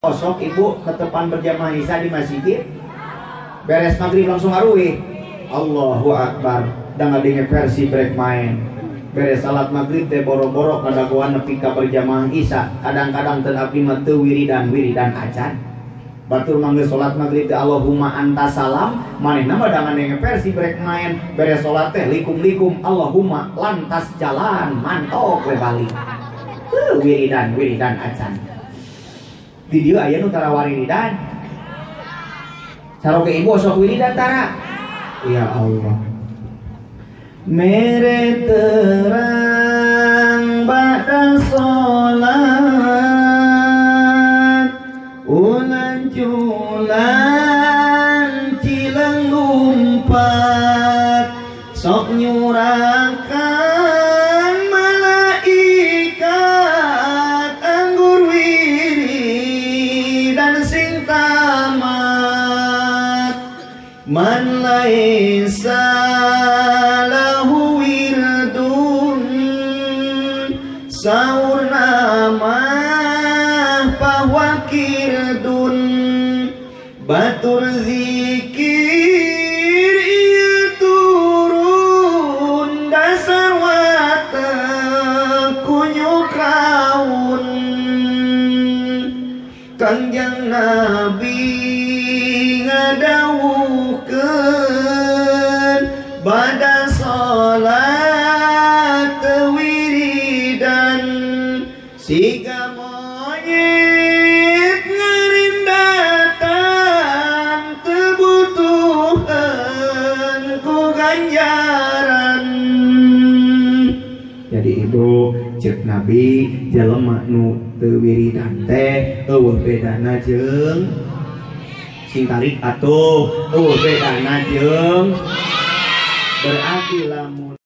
Osok ibu ketepan berjamaah isya di masjid, beres maghrib langsung ngaruih. Allahu Akbar. Dan ngadenge versi break main. Beres salat maghrib teh boro-boro kadagoan nepi ka berjamaah isya. Kadang-kadang teu abdi mah teu wiridan-wiridan acan. Batur manggil salat maghrib teh Allahumma anta salam, manehna mah da ngadenge versi break main. Beres salat teh likum-likum Allahumma lantas jalan, mantok we balik. Wiridan-wiridan acan. Di dieu aya nu tara wiridan. Saroge ibu sok wiridan tara. Ya Allah. Mere terang ba'da salat ulan culan cilang lumpat sok nyurakan malaikat anggur wiridan sing tamat man laisa lahu wirdun saur nama pawakirdun batur zikir ieu turun dasar watek kunyukaun Kangjeng Nabi ngadawuhkeun bada salat wiridan siga monyet ngarindatan teu butuheun ku ganjaran. Jadi ibu ceuk Nabi jelema nu teu wiridan teh eueuh bedana jeung sing tarik atuh eueuh bedana jeung berarti lamun